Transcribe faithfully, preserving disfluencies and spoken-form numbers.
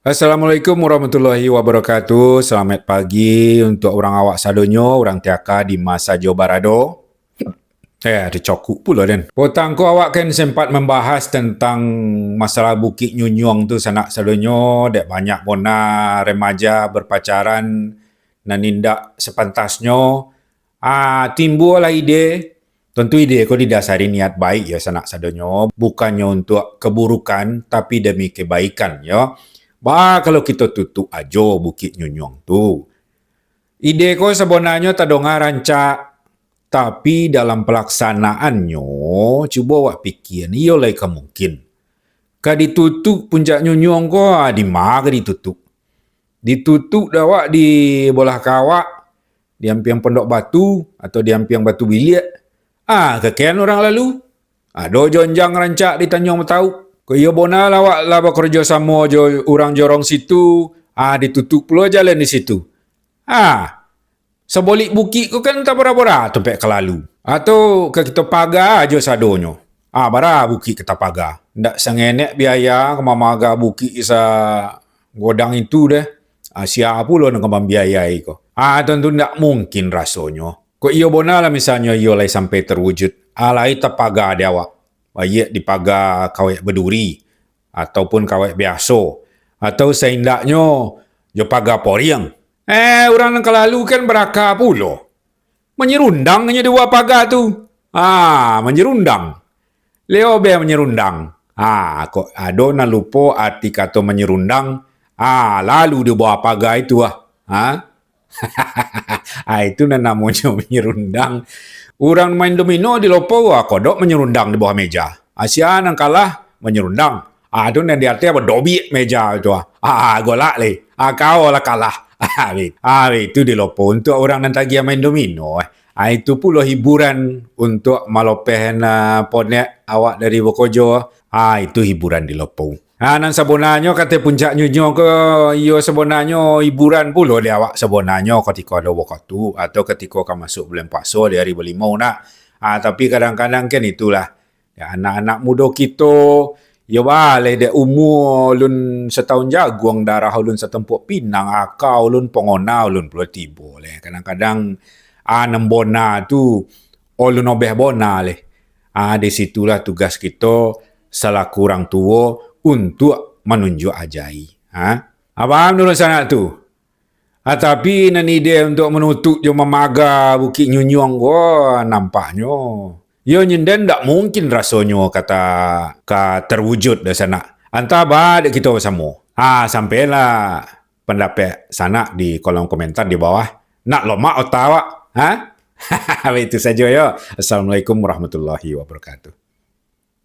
Assalamualaikum warahmatullahi wabarakatuh. Salamaik pagi untuak urang awak sadonyo, urang tiaka di ma sajo barado. Eh, ado cokuk pulo den. Potang ko awak kan sempat mambahas tantang masalah Bukik Nyunyuang tu, sanak sadonyo, dek banyak bona remaja berpacaran nan indak sepantasnyo. Ah, timbualah ide. Tantu ide ko didasari niat baik yo, sanak sadonyo, bukannyo untuak keburukan, tapi demi kebaikan yo. Ba kalau kito tutuik ajo Bukik Nyunyuang tu. Ide ko sabananyo tadonga rancak, tapi dalam palaksanaannyo, cubo awak pikia, iyo lai ka mungkin. Ka ditutuik Puncak Nyunyuang ko, ah, di ma ka ditutuik? Ditutuik dek awak di bolah ka awak, di ampiang Pondok Batu, atau di ampiang Batu Biliak. Ah, kakean urang lalu. Ado jonjang rancak di Tanjuang Matauk. Kok iyo bona lah awak lah bakarajo samo jo urang jorong situ, ah, ditutuik pulo jalan di situ. Ah, sabolik bukik ko kan tabara-bara tampek ka lalu. Atau ka kito paga ajo sadonyo. Ah, bara bukik ka tapaga. Ndak sangenek biaya ka mamaga bukik sagodang itu deh. Ah, sia pulo nan ka mambiayai ko? Ah, tantu ndak mungkin rasonyo. Kok iyo bona lah misalnyo iyo lai sampai terwujud. Ah, lai tapaga dek awak. Baiak dipaga kawek baduri, ataupun kawek biaso, atau saindaknyo jo paga poriang. Eh, urang nan ka lalu kan baraka pulo. Manyarundang inyo di bawah paga tu. Ah, manyarundang. Leo beh manyarundang. Ah, kok ado nan lupo arti kato manyarundang? Ah, lalu di bawah paga itu ah. Ha? Ah, itu nan namonyo manyarundang. Urang main domino di lopou, ah, kodok manyarundang di bawah meja. Ah, sia nan kalah, manyarundang. Ah, tu nan di ateh badobiak meja tu, ah. Ah, golak lai. Ah, kau lah kalah. Ah, be-, ah, be-, itu di lopou untuak urang nan tagiah main domino, eh. Ah, itu pulo hiburan untuak malopeh, ah, ponek awak dari bakojo. Ah, itu hiburan di lopou. Ah, nan sabonanyo kato Puncak Nyunyuang ko, iyo sabonanyo hiburan pulo dek awak sabonanyo katiko ado wakatu, atau katiko ka masuak bulan puaso di hari balimau nak. Ah, tapi kadang-kadang kan itulah. Ya, anak-anak mudo kito, yo baleh dek umua alun sataun jaguang, darah alun satampuak pinang, aka alun pongona alun pulo tibo leh. Kadang-kadang, ah, nan bona tu alun obeh bona leh. Ah, di situlah tugas kito salaku urang tuo untuak manunjuak ajai. Ha? Paham dulu sanak tu? Ah, tapi nan ide untuak manutuik jo mamaga Bukik Nyunyuang ko, nampaknyo iyo nyinden ndak mungkin rasonyo kata ka terwujud dek sanak. Antah ba dek kito basamo. Ah, sampaianlah pandapek sanak di kolom komentar di bawah. Nak lomak otak awak? Ha? Itu sajo yo. Assalamualaikum warahmatullahi wabarakatuh.